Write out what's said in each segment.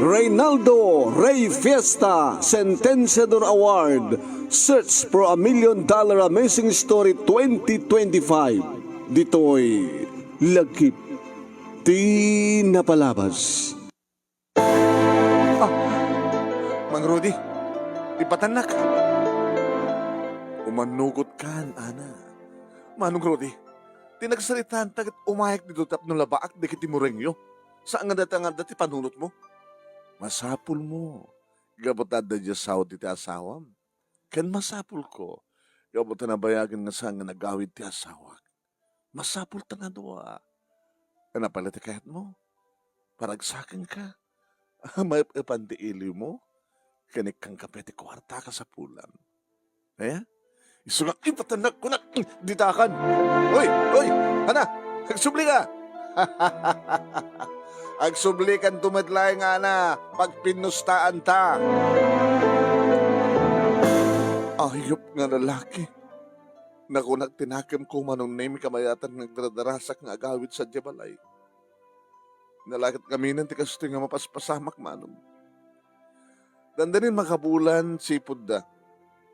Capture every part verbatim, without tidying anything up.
Reynaldo Rey Fiesta Sentenciador Award, Search for a Million Dollar Amazing Story twenty twenty-five. Ditoy lagip ti napalabas. Ah, Mang Rudy, ipatannak. Umannugot kan, ana. Manong Rudy, ti nagsaritaanta ket umayak dito tapno labaak dagiti murengyo. Saan nga data nga adda ti panunotmo? Masapulmo, gapu ta adda diay Saudi ti asawam. Ken masapulko, gapu ta nabayagen nga saan nga nagawid ti asawak. Masapulta nga dua. Ano pala ti kayatmo? Paragsakenka. Maep-epan ti iliwmo. Ken ikkanka pay ti kuarta a kasapulam. Aya? Isu nga ipatannak kunak, ditakan. Oy, oy, ana, agsubli ka. Agsubli kanto met laeng, ana, pagpinnustaanta. Ayup nga lalaki. Nakunak ti nakemko, Manong Nemi, kabayatan nga agdaradarasak nga agawid sadiay balay. Nalaket ngaminen ti kastoy nga mapaspasamak, Manong. Dandani makabulan sipud da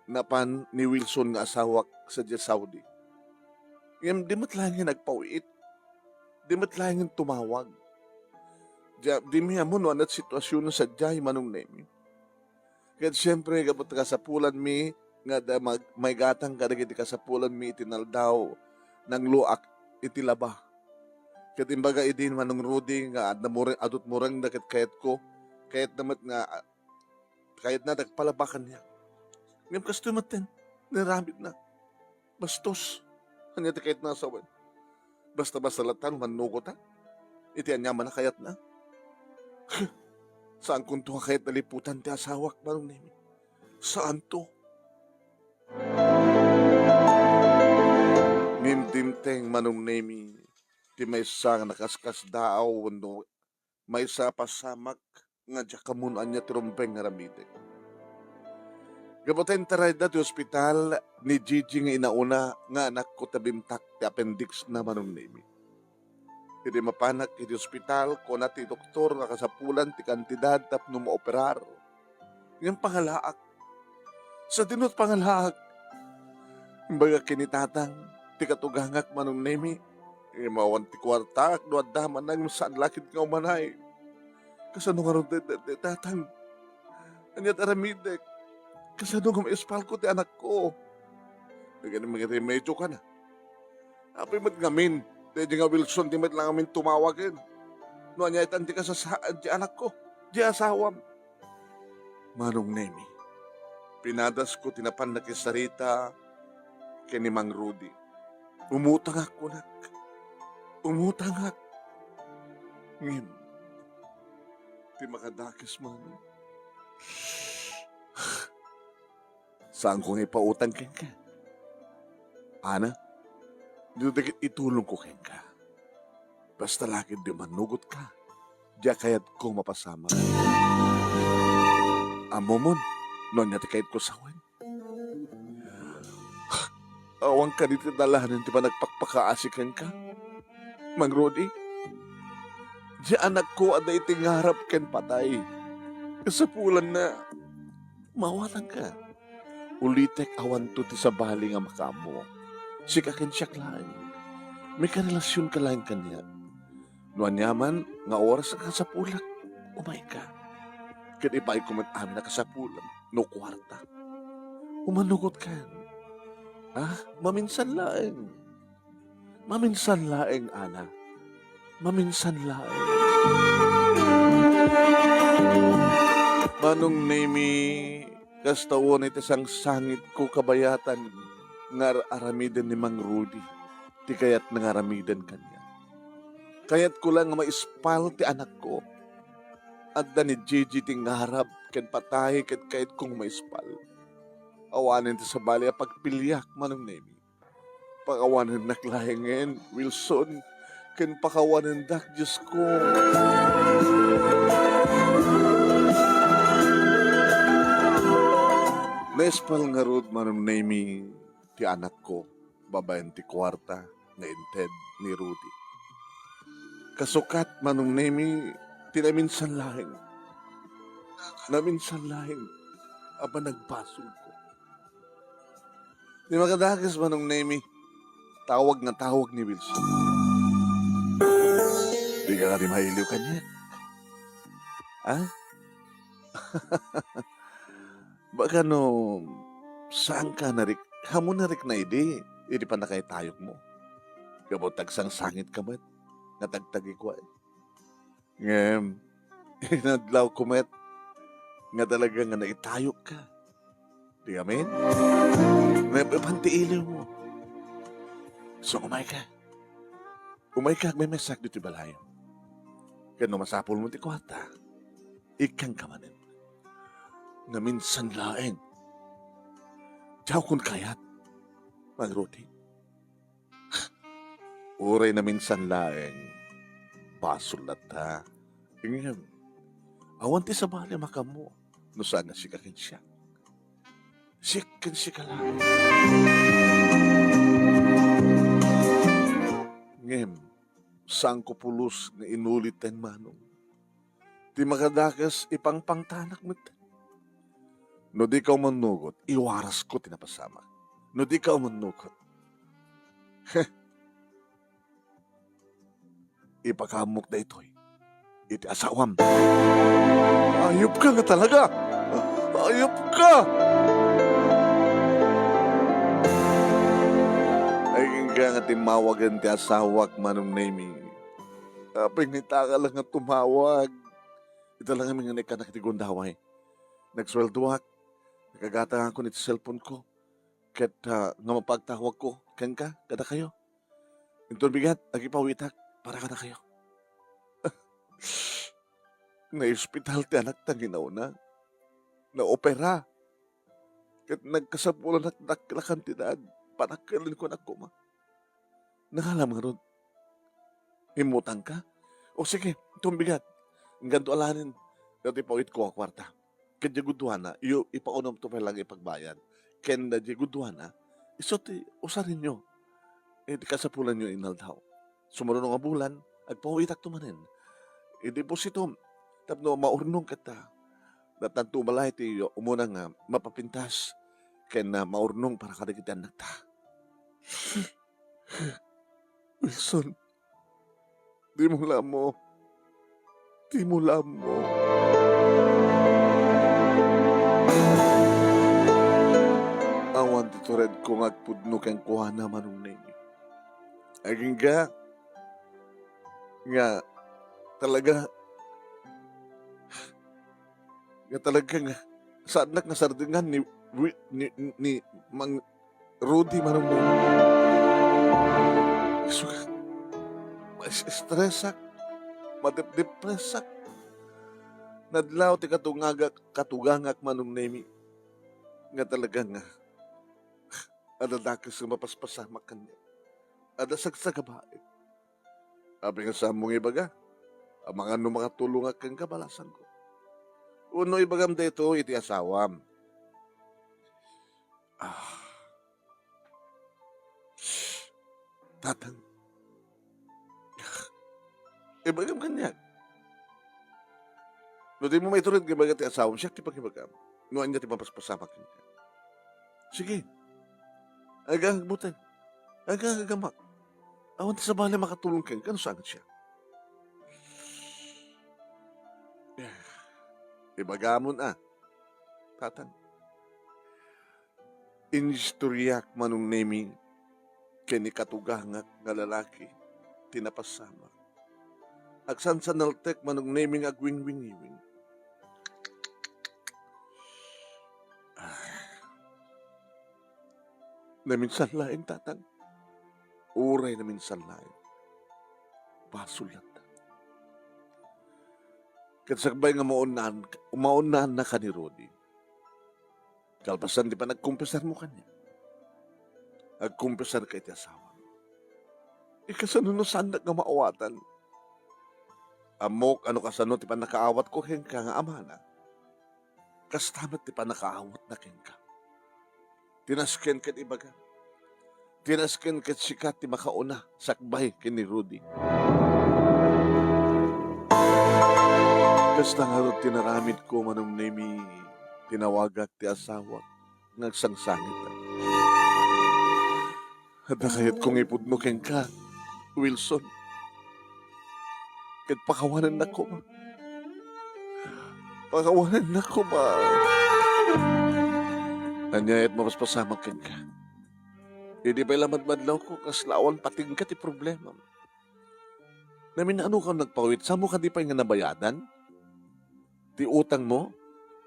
napan ni Wilson nga asawak sadiay Saudi. Ngem di met laengen agpaw-it. Di met laengen tumawag. Dia, dimi ammo no ania ti situasionna sadiay, Manong Nemi. Ket siempre, gapu ta kasapulanmi nga adda mag-, maigatang kadagiti kasapulanmi iti naldaw, nangloak iti laba. Ket imbaga idi Manong Rudy nga adda mure-, adu't murengda ket kayatko, kayatna met nga, ah, kayatna dagpalaba kaniak. Ngem kastoy metten, ni aramidna. Bastos. Ania ti kayatna a sawen? Basta-basta latta no mannugota. Iti aniaman a kayatna. Saankonto nga kayat a liputan ti asawak, Manong Nemi. Saanto. Ngem dimteng, Manong Nemi, ti maysa nga nakaskasdaaw wenno maysa a pasamak nga diak ammo no ania ti rumbeng nga aramidek. Gapu ta intarayda ti ospital ni Gigi nga inauna nga anakko ta bimtak ti appendix na, Manong Nemi. Idi mapanak iti ospital, kuna ti doktor nga kasapulan ti kantidad tapno maoperar. Ngem pangalaak. Sadino ti pangalaak? Imbagak ken ni Tatang, ti katugangak, Manong Nemi. Ngem awan ti kuartaak no adda man, ngem saan la ket nga umanay. Kasano ngarud daytoy, Tatang? Ania ti aramidek? Kasano nga maispalko ti anakko? Nagani mangiremedio ka na. Apay met ngamin, daydi nga Wilson ti met la ngamin tumawagen. No ania itan ti kasasaad ti anakko, ti asawam. Manong Nemi, pinadasko ti napan nakisarita ken ni Mang Rudy. Umutangak, kunak. Umutangak. Ngem, ti makadakes, Manong. Saanko nga ipautang kenka. Ana, ditoy ket itulongko kenka. Basta la ket di mannugotka, diak kayatko mapasamak. Ammomon, no ania ti kayatko sawen. Awan kadi ti dalanen ti panagpakpakaasi kenka, Mang Rudy. Diay anakko adda iti ngarab ken patay. Kasapulanna, maawatanka. Ulitek, awanto ti sabali nga makaammo. Sika ken siak laeng. Maikaraelasionka laeng kaniak. No aniaman nga oras a kasapulak, umayka. Ket ibaonko met amin a kasapulam no kuarta. Umanugotkan. Ha? Maminsan laeng. Maminsan laeng, Ana. Maminsan laeng. Manong Nemi, kasta unay ti sangsangitko kabayatan nga ar-aramiden ni Mang Rudy ti kayatna nga aramiden kaniak. Kayatko la nga maispal ti anakko. Adda ni Gigi ti ngarab ken patay ket kayatko nga maispal. Awanen ti sabali a pagpiliak, Manong Nemi. Pakawanennak laengen, Wilson, ken pakawanendak, Diosko. Naispal ngarud, Manong Nemi, ti anakko babaen ti kuarta nga inted ni Rudy. Kasukat, Manong Nemi, ti naminsan laeng. Naminsan laeng a panagbasolko. Ti makadakes, Manong Nemi, tawag nga tawag ni Wilson. Dika kadi mailiw kaniak? Ha? Baka no, saanka narik-, ammom narikna idi, idi pannakaitayokmo. Gapu ta agsangsangitko met nga tagtagikuak. Ngem, inadlawko met nga talaga nga naitayokka. Di amin? Napapan ti iliwmo. So, umayka. Umayka, agmemesak ditoy balay. Ken no masapulmo ti kuarta, ikkanka manen. Naminsan laeng. Diaw kon kayat, Mang Rudy. Uray naminsan laeng, basol latta. Ngem, awan ti sabali a maammo no saan nga sika ken siak. Siak ken sika laeng. Ngem, saanko pulos nga inulit ta, Manong. Ti makadakes, ipangpangtanak met. No dika umannugot, iwarasko ti napasamak. No dika umannugot, ipakaammok daytoy iti asawam. Ayupka nga talaga! Ayupka! Agingga nga timmawagen ti asawak, Manong Nemi. Apay nga ita ka la nga tumawag. Ita la ngamin nga naikkan iti gundaway. Nagsueldoak, nakagatangakon iti cellphone-ko, ket, ah, nga mapagtawagko kenka, kadakayo. Inton bigat, agipawitak para kadakayo. Naospital ti anakta nga inauna. Naopera. Ket nagkasapulanak dakkel a kantidad. Panakkelenko koma. Nangalam ngarud. Immutangka? O sige, inton bigat. Ingganda alaen daytoy pawitko a kuarta. Ket diay guduana, iyo, ipaunamto pay laeng ipagbayad. Ken diay guduana, isu ti usarenyo. Iti kasapulanyo inaldaw. Sumaruno nga bulan, agpawitakto manen. Idepositom, tapno maurnong ket, ah, natanto balay ti umuna nga mapapintas ken, ah, maurnong para kadagiti annakta. Wilson, dimo la ammo. Dimo la ammo. Awan ti turedko nga agpudno kenkuana, Manong Nemi. Agingga nga talaga, nga talaga nga saannak nga sardengan ni Wi-, ni, ni Mang Rudy, Manong Nemi. Isu nga, mas-estresak, madepdepresak. Nadlaw ti katungagak, katugangak, Manong Nemi. Nga talaga nga, adda dakes nga mapaspasamak kaniak. Adda sagsagabaek. Apay nga saanmo nga ibaga? Amangan no makatulongak kenka, balasangko. Wenno ibagam daytoy iti asawam. Ah. Tatang. Ibagam kaniak. No dimo maitured nga ibaga ti asawam, siak ti pangibagam. No ania ti mapaspasamak kenka. Sige. Agagbutan. Agagamak. Awan ti sabali a makatulong kenka no saan nga siak. Ibagamon a, Tatang. Inistoriak, Manong Nemi, ken ni katugangak nga lalaki ti napasamak. Agsansanaltek, Manong Nemi, nga agwingwingiwing. Ah. Naminsan laeng, Tatang. Uray naminsan laeng. Basol latta. Ket sakbay nga maunaan, maunaan na ka ni Rudy. Kalpasan ti panagkumpisarmo kaniak, agkumpisarka iti asawam. Ikasano no saannak nga maawatan? Ammok a no kasano ti pannakaawatko kenka nga amana. Kasta met ti pannakaawatna kenka. Ti nasken ket ibaga. Ti nasken ket sika ti makauna sakbay ken ni Rudy. Kasta ngarud ti naramidko, Manong Nemi, tinawagak ti asawak nga agsangsangit. Adda kayatko nga ipudno kenka, Wilson. Ket pakawanennak koma. Pakawanennak koma. Ania ket mapaspasamak kenka. Idi pay la madmadlawko, kasla awan patingga ti problemam. Namin-anoka nagpawit, saan mo kadi pay nga nabayadan ti utangmo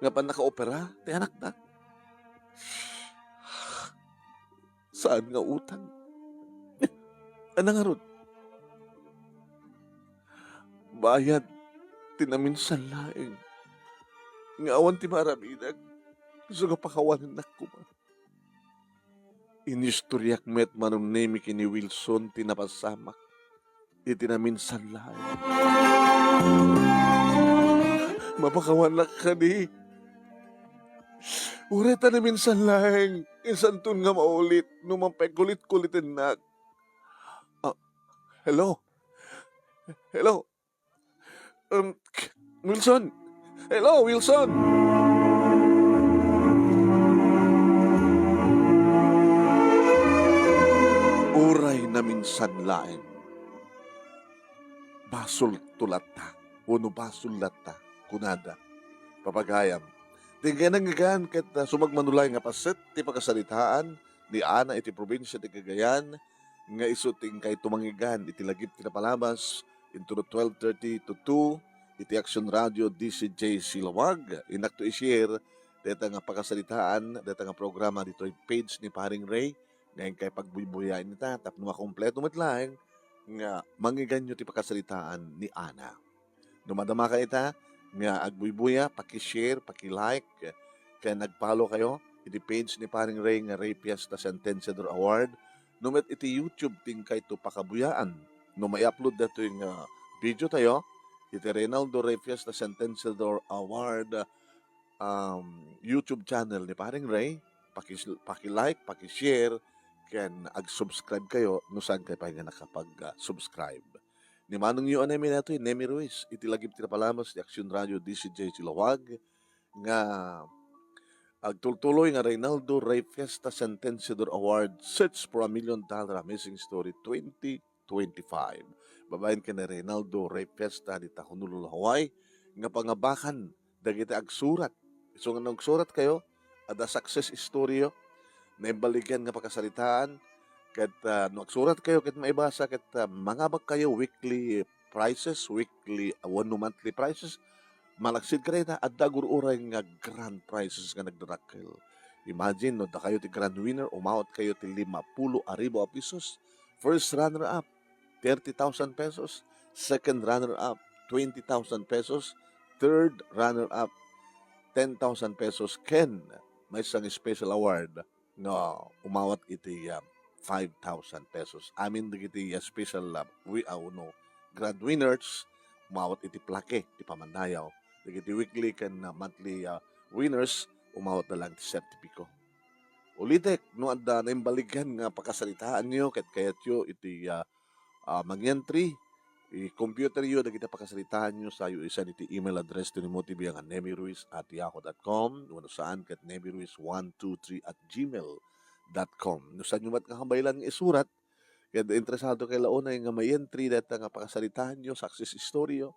nga pannakaopera ti anakta? Saan nga utang? Ania ngarud? Bayad ti naminsan laeng nga awan ti maaramidak, isu nga pakawanennak koma. Inistoriak met, Manong Nemi, ken ni Wilson ti napasamak iti naminsan laeng. Mapakawannak kadi? Uray ta naminsan laeng, insanton nga maulit no mapagkulit-kulitennak. Ah, hello? Hello? Um, Wilson? Hello, Wilson? Uray naminsan laeng, basolto latta, wenno basol latta, kunada. Papagayam, ti inkay nangngeggan ket, ah, sumagmamano laeng nga paset ti pakasaritaan ni Ana iti probinsia ti Cagayan, nga isu ti inkay tumanggigan iti lagip ti napalabas inton twelve thirty to two iti Action Radio D C J Silawag. Innakto i-share dayta nga pakasaritaan, dayta nga programa ditoy page ni Paring Ray nga inkay pagbuybuyaen ita tapno makompleto met laeng nga mangngegganyo ti pakasaritaan ni Ana. No madamaka ita nga agbuybuya, paki-share, paki-like, ken ag-follow kayo iti page ni Paring Ray nga Ray Fiesta Sentenciador Award. No met iti YouTube ti inkayto pakabuyaan. No mai-upload daytoy nga video tayo iti Reynaldo Ray Fiesta Sentenciador Award, um, YouTube channel ni Paring Ray, paki-, paki-like, paki-share, ken ag-subscribe kayo no saan kayo pay nga nakapag-, ah, subscribe. Ni manongyo a Nemi daytoy, Nemi Ruiz, iti lagip ti napalabas ti Action Radio D C J Silawag, nga agtultuloy nga Reynaldo Ray Fiesta Sentenciador Award, Search for a Million Dollar Amazing Story twenty twenty-five. Babaen ken ni Reynaldo Ray Fiesta dita Honolulu, Hawaii, nga pangabakan dagiti agsurat. Isu nga no agsurat kayo, adda success story yo, naimbaligan nga pakasaritaan, ket, ah, no agsurat kayo ket maibasa ket, ah, mangabak kayo weekly prizes, weekly, ah, wenno monthly prizes. Malaksid kadayta, adda agur-uray nga grand prizes nga nagdarakkel. Imagine, no, dakayo ti grand winner, umawat kayo ti lima pulo a ribu a pesos. First runner-up, thirty thousand pesos. Second runner-up, twenty thousand pesos. Third runner-up, ten thousand pesos. Ken maysa nga special award nga umawat iti, ah, five thousand pesos. Amin dagiti, ah, special, ah, wi-, ah, wenno grand winners, umawat iti plaque ti pamandayaw. Dagiti weekly ken, ah, monthly, ah, winners, umawatda laeng ti sertipiko. Ulitek, no adda naimbaligan nga pakasaritaanyo ket kayatyo iti, ah, ah, mangentry, i-computeryo dagiti pakasaritaanyo, sayo isan iti email address ti Nemo T V nga nemiruiz at yahoo dot com, wenno saan ket nemiruiz one two three at gmail dot com. No saanyo met nga kabaylan nga isurat, ket interesado kayo la unay nga ma-entry dayta nga pakasaritaanyo, success story yo,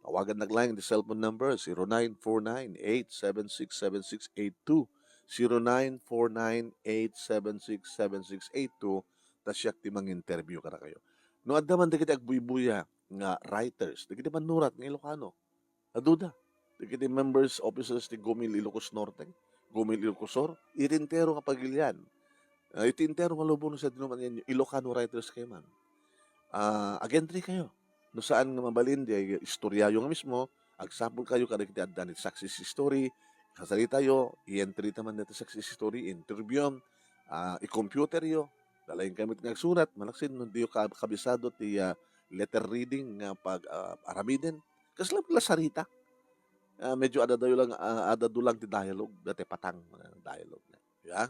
tawagannak laeng iti cellphone number, zero nine four nine, eight seven six, seven six eight two, zero nine four nine, eight seven six, seven six eight two, ta siak ti manginterview kadakayo. No adda man dagiti agbuybuya nga writers, dagiti mannurat nga Ilocano, aduda. Dagiti members, officers ti Gumil Ilocos Norte, Gumil Ilocos Sur, iti entero nga pagilian. Ah, iti entero nga lubong no sadino man yan, Ilocano writers kayo man. Ah, ag-entry kayo. No saan nga mabalin, di ay istoryayo nga mismo, agsapul kayo kadagiti adda ni success story, kasaritayo, i-entry ta man dati success story, interview, ah, i-computer yo, dalayin kami nga agsurat, malaksid no diyo ka-, kabisado ti, ah, letter reading nga pag, ah, aramiden. Kasla la sarita. Ah, medyo adadayo lang, ah, adado lang ti dialogue, dati patang, ah, dialogue na. Di ba?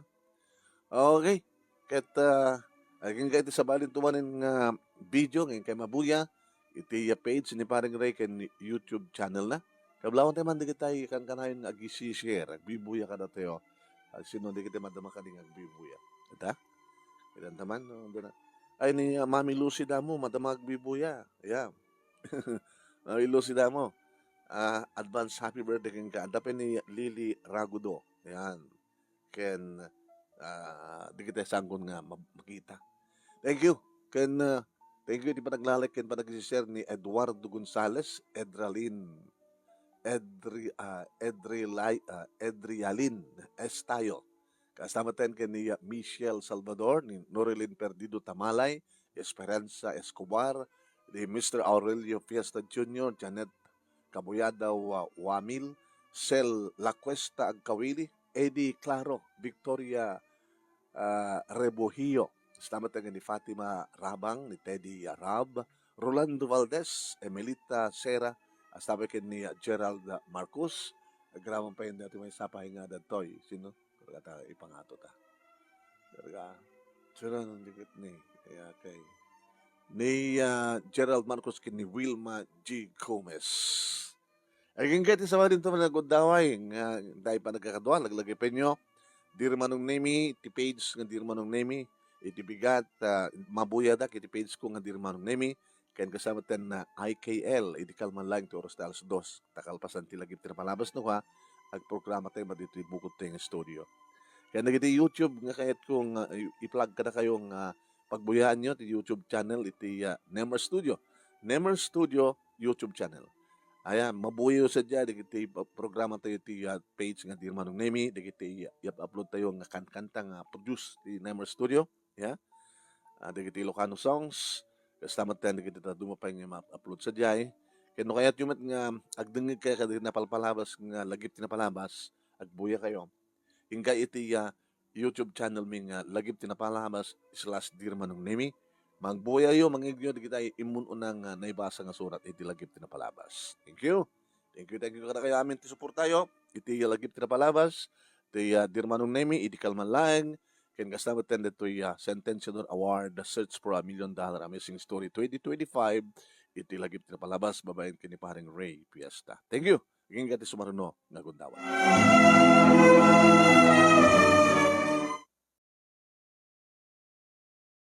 Okay. Ket, ah, agingga iti sabali ti manen nga video nga inkay mabuya iti, ah, page ni Paring Ray ken YouTube channel na. Kablawan tayo man dagiti kankanayon nga agi-share, agbibuya kadatayo. Ah, sino dagiti madama kadi nga agbibuya? Ita? Idan taman, no? Adu na. Ay, ni, ah, Mami Lucy Damo, madama agbibuya. Yeah. Mami Lucy Damo, ah, advance happy birthday kenka. Adda pay ni Lily Ragudo. Yan. Ken, ah, dagiti sangkon nga ma-, makita. Thank you. Ken, ah, thank you iti panaglalike ken panag-share ni Eduardo Gonzales, Edralin, Edri-, ah, Edrilay-, ah, Edrialin Estayo. Kasta met ken ni, ah, Michelle Salvador, ni Norilyn Perdido Tamalay, Esperanza Escobar, ni Mister Aurelio Fiesta Junior, Janet Cabuyada Wa-, Wamil, Sel Lacuesta Agkawili, Eddie Claro, Victoria, ah, Rebujillo, kasta met ken ni Fatima Rabang, ni Teddy Rab, Rolando Valdez, Emelita Sera, kasta met ken ni Gerald Marcos, agraman pay dati may sapay nga dagtoy, sino? Talaga ta ipangato ta. Talaga, sino nang dikit ni? Kaya kay, ni, ah, Gerald Marcos ken ni Wilma G Gomez. Agingga ti sama dinto nga nagundaway nga dayta pay nagkakadua, laglagipenyo. Dear Manong Nemi, ti page nga Dear Manong Nemi, iti bigat, ah, mabuyadak iti page ko nga Dear Manong Nemi, ken kasta met ken na I K L, idi kalman laeng ti oras ta alas dos, ta kalpasan ti lagip ti napalabas no ka, agprograma tayo madi iti bukod tayo nga studio. Ken dagiti YouTube nga kayat ko nga i-, i-plug kadakayo nga pagbuyaanyo ti YouTube channel iti, ah, Nemer Studio. Nemer Studio YouTube channel. Aya, mabuyayo sadiay dagiti pa-, programa tayo iti, ah, page nga Dear Manong Nemi, dagiti, ah, i-upload tayo nga kankanta nga produce ti Nemer Studio, ya. Ah, dagiti Ilocano songs, kasta met ken dagiti dadduma pay nga ma-upload sadiay. Ken no kayatyo met nga agdengngeg kayo kadagiti napalpalabas nga lagip ti napalabas, agbuyakayo. Inggay iti, ah, YouTube channel mi nga Lagip ti Napalabas slash Dear Manong Nemi. Magbuyayo, mangngegyo dagiti immun-una nga naibasa nga surat iti Lagip ti Napalabas. Thank you. Thank you, thank you kadakayo amin ti suportayo iti Lagip ti Napalabas, ti, ah, Dear Manong Nemi, idi kalman laeng, ken kasta met ken ditoy, ah, Sentenciador Award, The Search for a Million Dollar Amazing Story twenty twenty-five, iti Lagip ti Napalabas, babaen ken ni Pareng Ray Fiesta. Thank you. Agingga ti sumaruno nga gundaway.